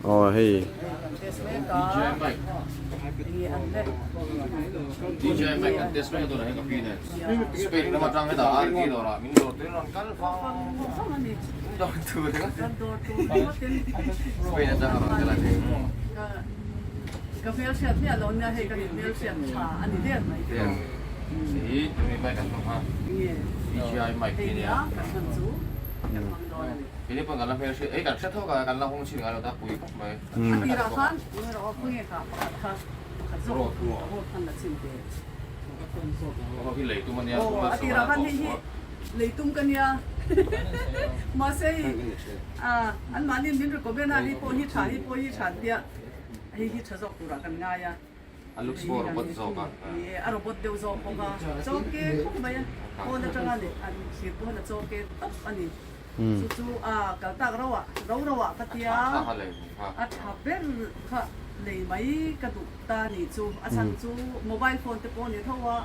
Aw hei. A looks pawh robot zawk a. Ni e, a robot deuh zawk bawk a, chawke khawp mai a, pawn atanga leh an thlir pawn a chawke tawp a ni. Chu chu a kal tak ro ah, ro ro ah ka tia, a tha ber kha lei mai ka duh ta ni chu, a chhan chu mobile phone te pawh a ni tho a,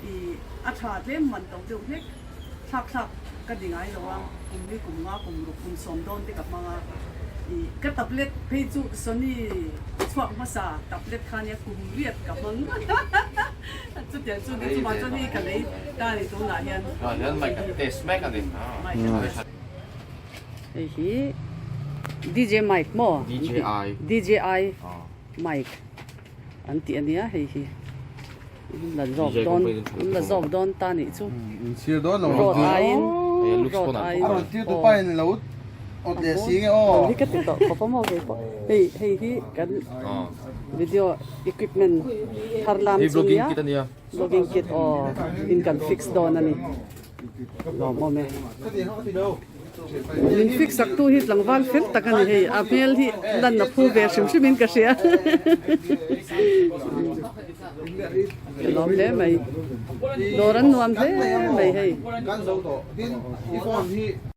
ih a tha tlem man to deuh hlek, thlak thlak ka ni ngai lo a, kum li kum nga kum ruk kum sawm dawn te ka hmang a, ih ka tablet phei chu Sony chhuak hmasa tablet kha nia kum riat ka hmang chutiang chu ni chumah chuan hei ka lei ta ni tunah hian. Tunah hian mic an test mek a ni. Hei hi DJ mic maw? DJI. DJI mic an tih a nia hei hi. La zawk dawn an la zawk dawn ta nih chu inchhir dawn lo road aiin road aiin a rawn tir tu pa in lo awt leh si nge aw hi ka ti tawh khawp a maw kei pawh hei hei hi kan video equipment thar lam chu nia vlogging kit aw in kan fix dawn a ni lawmawm e. Min fix sak tu hi tlangval fel tak a ni hei, a hmel hi lan a phu ve hrim hrim in ka hria. Ka lawm hle mai, dawr an nuam hle mai hei.